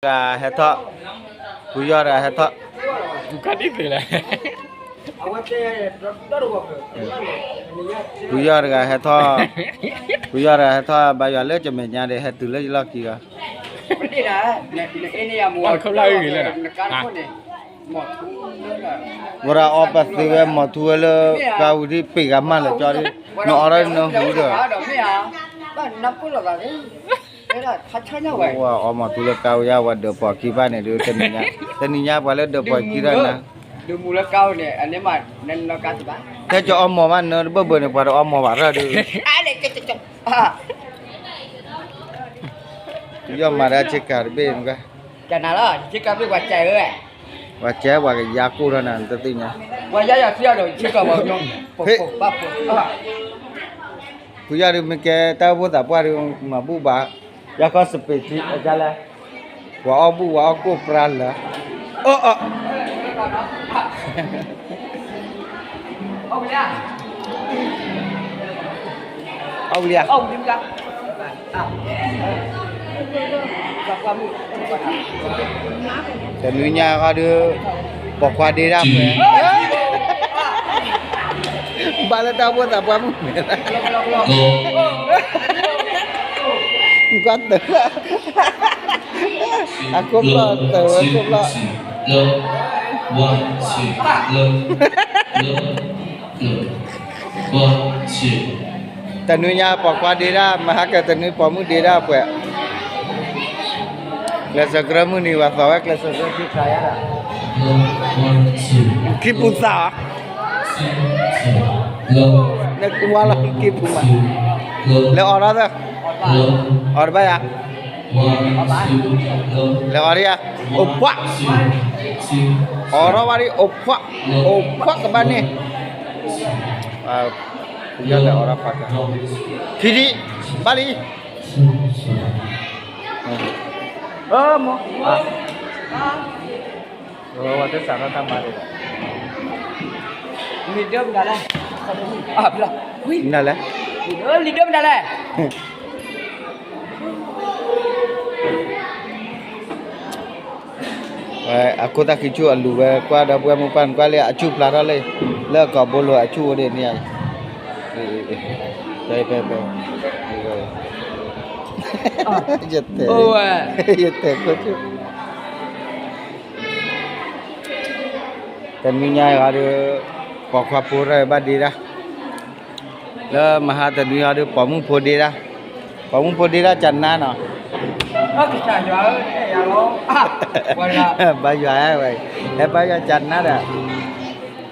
တဂၤဟဲထီၣ်, ဖုယီၢ်တဂၤဟဲထီၣ်, ဖုယီၢ်တဂၤဟဲထီၣ်, ဖုယီၢ်တဂၤဟဲထီၣ် ဘါယွၤလၢကမဲာ်ညါဒီး ဟဲတုၤလၢယလီၢ်ခံဂီၢ် ဝဲဒၣ်အီပသ့ဝဲမီၤထူဝဲလၢ ကါဝံၤဒ်ပ့ၤဂၤမးလၢာ်ကၠီဒ် နအီထီၣ်နဟူဒီး အီမီၤထူလၢကါဝံၤယါဝဲဒၢးပှီၤခံဘၣ်န့ၣ်ဒုး တနံၤညါပှၤလၢဒၢးပှီၤခံရၢ်နၤ တဲကၠီအီမီၤမးနၢတဘၢၣ်ဘၢၣ်န့ၣ် ပှၤတအီမီၤဘၣ်ရၢ်ဒုး ယီၢ်မၤဒၣ်ဆ့ကၤတဘ့ၣ်မး ပှၤစဲပှၤကယါကိၢ်ထီၣ်နၤ နတသ့ၣ်ညါ ဖုယီၢ်ဒုးမ့ၢ်ကဲတၢ်အိၣ်ဖှိၣ်သးပှၢ်ဒုး မၤဘူၣ်ဘၣ် ယၤခီစပံးထံအကါလဲၣ် ပှၤအီၣ်ဘူၣ်ပှၤအီၣ်ကိၢ်ပြါလၢ အီၣ် အီၣ်ဝံၤလံဧါ တနွံညါဃီဒုး ပိာ်ခွါဒ့ဒၣ်ပှဲၤ ဘၣ်လၢတၢ်အိၣ်ဖှိၣ်သးပှၢ်မုၣ်မဲာ် ကွၢ်တၢ် အခိၣ်ဖျီၣ်တၢ်ဝဲခိၣ်ဖျီၣ် တနွံညါပိာ်ခွါဒ့ဒၣ် မဟါကတနွံပိာ်မုၣ်ဒ့ဒၣ်ပှဲၤ ကျဲးစၢးကြၢးမုၢ်နံၤ ပှၤသီဝဲကျဲးစၢးကြၢးခံခါယါဒီး ခံပူၤသးဧါ နကွၢ်လီၤခံပူၤမး လဲၤအီၣ်ထီၣ်သၢ အီၣ်တဘၣ်ယါ လဲၤအီၣ်ဒံးယါ အိၣ်ဖှီၣ် အီၣ်ထီၣ်ဝဲဒံး အိၣ်ဖှီၣ် အိၣ်ဖှီၣ်ကဘၣ်န့ၣ် ယလဲၤအီၣ်ထီၣ်ဖှီၣ် ခံဒံး ဘၣ်လံ အမိၢ် ဝဲတစးထီၣ်တၢ်မၤဒံး လံဒိမတၤလဲၣ် လံဒိမတၤလဲၣ် အခိၣ်သၣ်ခံဆူၣ်အလူၤဝဲ ကွၢ်ဒီပုၢ်ဝဲၢ်မိၢ်ပၢ် နကွၢ်လၢအဆူၣ်ဖျါထီၣ်လံ လၢအကိာ်ဘိလိၤအဆူၣ်အိၣ်ဒံးန့ၣ် ယတဲ ယတဲခိၣ်ဆူၣ် တနွံညါအံၤဒီး ပိာ်ခွါဖိရၢ်ဘၣ်ဒ့ဒၣ် လၢမဟါတနွံအံၤဒီး ပိာ်မုၣ်ဖိဒ့ဒၣ် ပိာ်မုၣ်ဖိဒ့ဒၣ်ကနါနီၤ ဘါယွၤဝဲ ဟဲဘါယွၤကနါဒီး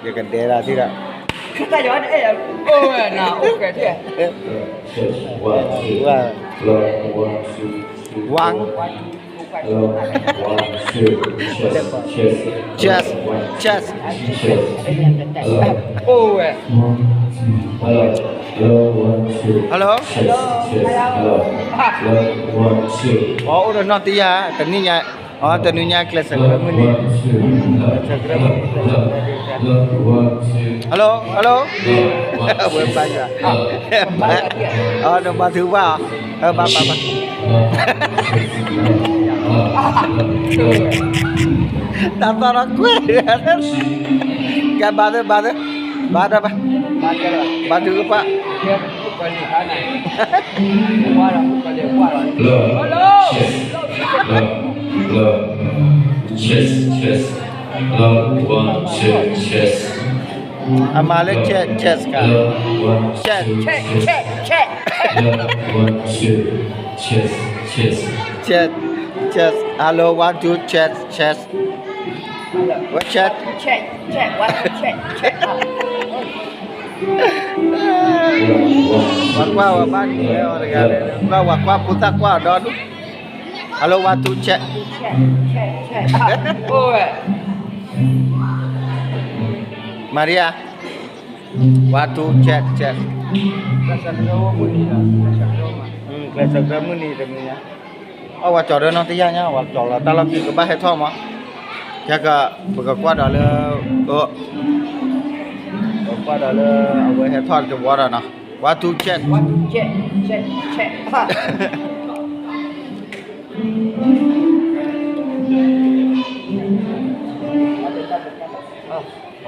ယကဒဲဒၣ်ထံၣ်ဒီး ဝါ Chess, chess. Hello? အိၣ်ဒီးနီၢ်တယၢ် တနံၤညါ အတနွံညါကျဲးစၢးကြၢးမုၢ်နံၤ Hello, hello. ဝဲဘါယွၤ အဒီးဘါထုကဖၣ်အီၤ ဘါဘါဘါ တၢ်သီၣ်ထီၣ်ကွဲၢ် ကဲဘါသ့ ဘါသ့ ဘါဒီးဘါ ဘါထုကဖၣ် Hello. Chess, chess. Hello, one, two, chess. အမၤလၢ chess, chess က Hello, one, chess, two, chess. Chess, chess, chess. Hello, one, two, chess, chess. Chess, chess. Hello, one, two, chess, chess. What chess? Chess, chess, one, two, chess, chess. ပှၤကွၢ်ဝဲဘၣ်န့ၣ်ဝဲအီၤတဂၤန့ၣ် ကွၢ်ဝဲကွၢ်ဖိသၣ်ကွၢ်အီၤဒီဒူၣ် Hello, one, two, check. Maria, one, two, check, check. ကျဲးစၢးကြၢးမုၢ်နံၤတမံၤညါ အဝဲကၠီၤဒီးနီၢ်တယၢ်ညါ ဝဲကၠီၤလီၤတၢ်လီၢ်ခံကဘၣ်ဟဲထီၣ်မး ခဲက ပကကွၢ်ဒီးလၢ ပကကွၢ်ဒီးလၢ အဝဲဟဲထီၣ်တဝီဒီးနီၤ one, two, check. One, two, check, check, check.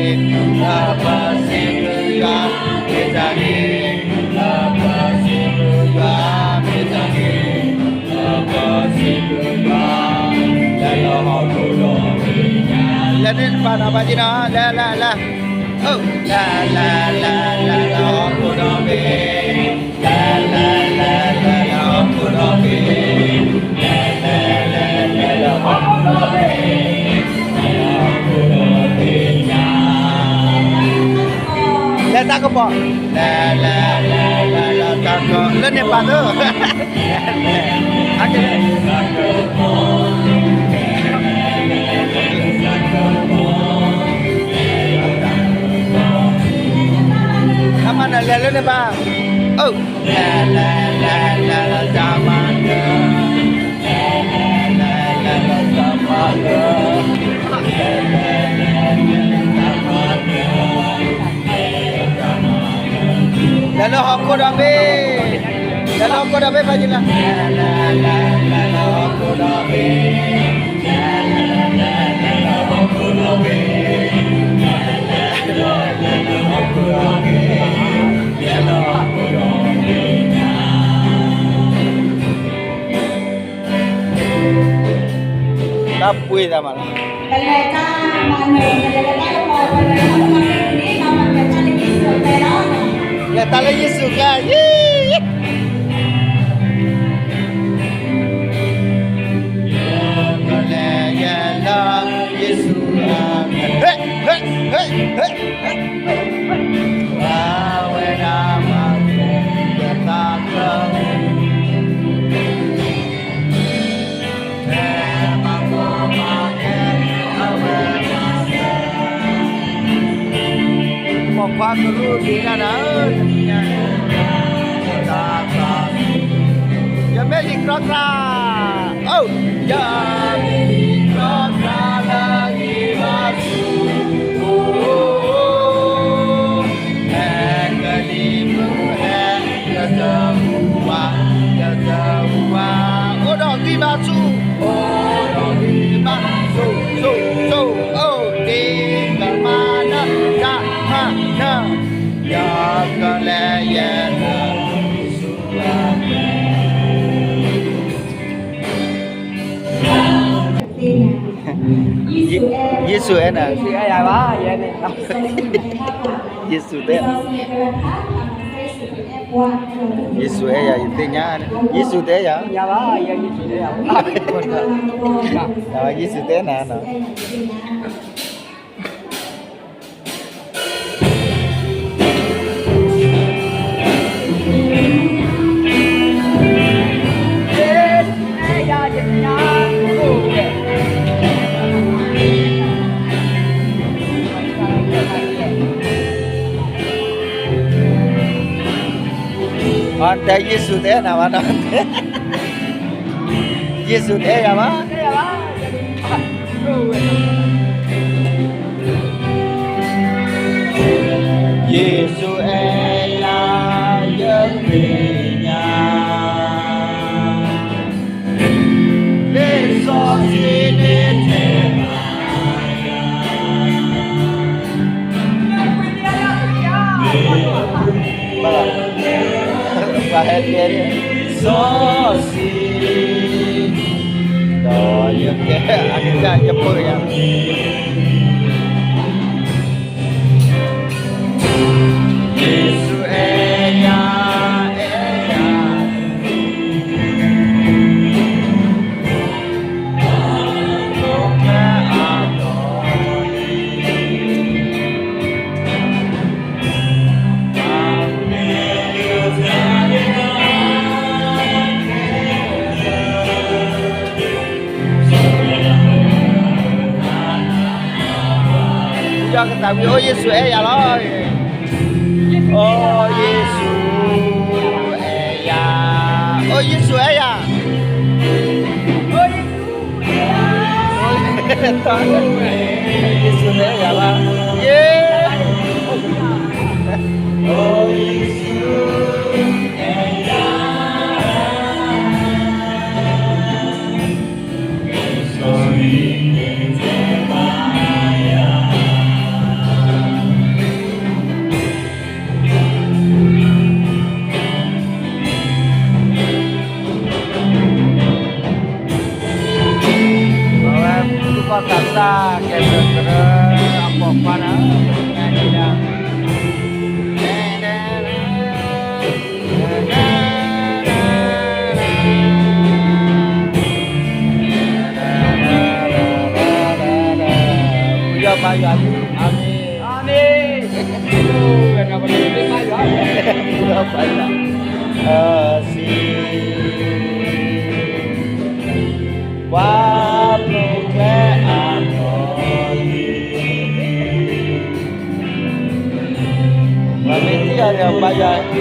လၢပစံးဘျုးယွၤ မ့ၢ်တၢ်ဂ့ၤ, လၢပစံးဘျုးယွၤ မ့ၢ်တၢ်ဂ့ၤ, လၢပစံးဘျုးယွၤ လၢလၢဟီၣ်ခိၣ်ဒီဘ့ၣ်ညါ, လၢန့ၣ်တပၤနီၤ ဘၣ်က့ၤနီၤ လၢ လၢ လၢ လၢ လၢ လၢ လၢဟီၣ်ခိၣ်ဒီဘ့ၣ်, လၢ လၢ လၢ လၢ လၢဟီၣ်ခိၣ်ဒီဘ့ၣ်, လၢ လၢ လၢ လၢ လၢဟီၣ်ခိၣ်ဒီဘ့ၣ်, လၢတၢ်ကပီၤ, လၢ လၢ လၢ လၢ လၢတၢ်ကပီၤ လၢန့ၣ်ပၤသၢ အက အမၤနၢၤလဲၤလၢန့ၣ်ဘၣ်, အိၣ် လၢ လၢ လၢ လၢ လၢတၢ်မၤနၢၤ, လၢ လၢ လၢ လၢ လၢတၢ်မၤနၢၤ, လၢလၢဟီၣ်ခိၣ်ဒီဘ့ၣ်, လၢလၢဟီၣ်ခိၣ်ဒီဘ့ၣ် ဖးယံၤလီၤ, လၢ လၢ လၢ လၢ လၢဟီၣ်ခိၣ်ဒီဘ့ၣ်, လၢ လၢ လၢ လၢ လၢဟီၣ်ခိၣ်ဒီဘ့ၣ်, လၢ လၢ လၢ လၢဟီၣ်ခိၣ်ဒီဘ့ၣ် ပှ့ၤသးမးလီၤ. ပလဲၤတၢ်မၤနၢၤ ပလဲၤတၢ်လၢပှၤ ပလဲၤတၢ်လၢပှၤန့ၣ် ပလဲၤတၢ်လၢယ့ၣ်ၡူးကျဲလီၤ. လဲၤတၢ်လၢယ့ၣ်ၡူးကျဲ ယံၤ ကလဲၤယဲလၢယ့ၣ်ၡူးအမံၤ ဟ့ၣ် ဟ့ၣ် ဟ့ၣ် ဟ့ၣ် အဝဲဒၣ်မၤစၢၤယသးလၢ ပိာ်ခွါကရူၢ်ဒံးတၢ်နၤဧၢ, ယမ့ၢ်လံာ်ကြီကြၢ်, အိၣ်, ယမ့ၢ်လံာ်ကြီကြၢ်လၢဂံၢ်ဘါဆူၣ်, အိၣ်, ဟဲကလံၤမုၢ်ဟဲ ယတဟူးဝး, ယတဟူးဝး, အိၣ်ဒီးဂံၢ်ဘါဆူၣ်, အိၣ်ဒီးဂံၢ်ဘါဆူၣ်, ဆူၣ်, ဆူၣ်, အိၣ်, ဒ်ကမၤနၢၤ, ကမၤနၢၤ, ယကလဲၤယဲလၢ ယ့ၣ်ၡူးအဲၣ်နၤ, ယ့ၣ်ၡူးတဲ, ယ့ၣ်ၡူးအဲၣ်ယၤ ယသ့ၣ်ညါ, ယ့ၣ်ၡူးတဲယၤ, ယ့ၣ်ၡူးတဲနၤနီၤ. အတဲယ့ၣ်ၡူးတဲနၤဘၣ်နီၤ, ယ့ၣ်ၡူးတဲယၤဘၣ်. ယ့ၣ်ၡူးအဲၣ်ယၤ ယသ့ၣ်ညါ, လံာ်စီဆှံန့ၣ်တဲဘၣ်ယၤ, ဘၣ်, ဘၣ်ဟဲတဲလံာ်စီဆှံ, ဒီးယကဲအကစၢ်ယပၢၢ်ယၤ ယ့ၣ်ၡူးအဲၣ်ယၤ, အဲၣ်ယၤ, ယကသးဝံၣ် အိၣ်ယ့ၣ်ၡူးအဲၣ်ယၤလီၤ. အိၣ်ယ့ၣ်ၡူးအဲၣ်ယၤ, အိၣ်ယ့ၣ်ၡူးအဲၣ်ယၤ, ယ့ၣ်ၡူးအဲၣ်ယၤလီၤ, ယ့ၣ်, အဝဲ သုးကီၢ်သးစၢ် ကဲဘျုးကရၢ အပိာ်ခွါန့ၣ် ညါဒံးဒၣ် ယွၤဘါယွၤ, အၤမ့ၣ်, အၤမ့ၣ်, ယွၤဘါယွၤ, စံး ပှၤပျိာ်ကျဲအါထီၣ်လံ, ပှၤမ့ၢ်ထံၣ်အီၤဒီးဘါယွၤ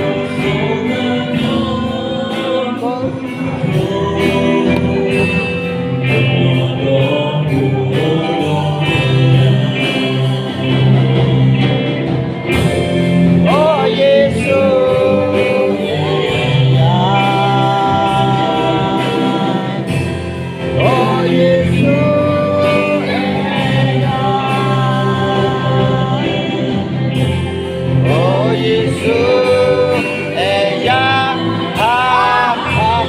အိၣ်ယ့ၣ်ၡူးအဲၣ်ယၤ, အိၣ်ယ့ၣ်ၡူးအဲၣ်ယၤ, အိၣ်ယ့ၣ်ၡူးအဲၣ်ယၤ, ဟါ, ဟါ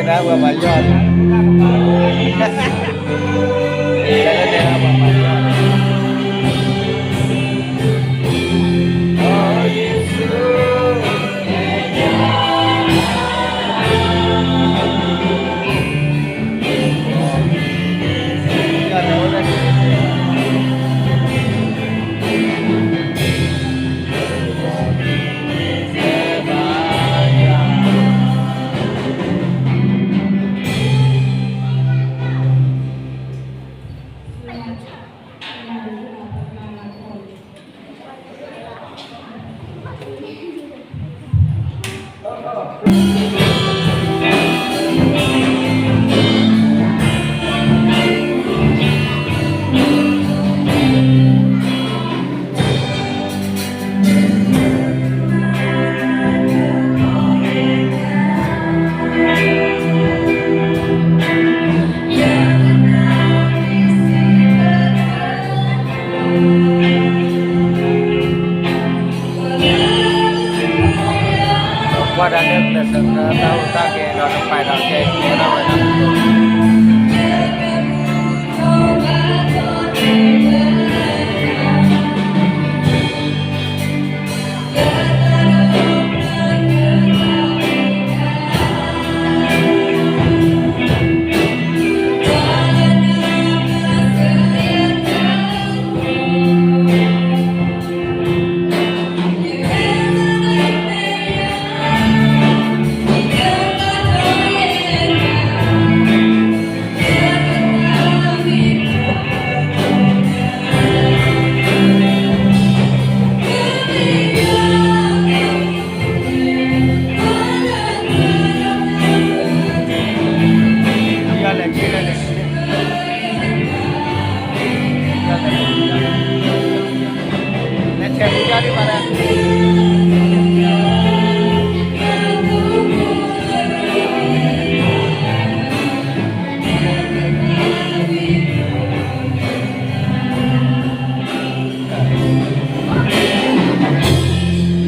ပှၤပယီၤ ကွၢ်တၢ်လၢကျဲးစၢး တၢ်အိၣ်တၢ်ကဲဒီးတပာ်ဒီးကဲကဲထီၣ်ဝဲဒၣ် ယီ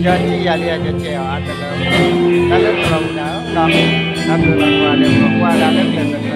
ၢ်ထံယၤလံ ယကဲအီၤအါတလၢ တၢ်လၢတရီမူဒါ တၢ်ဘျုးလီၤကွၢ်လၢပကွၢ်ဒၣ်လၢကျဲးစၢး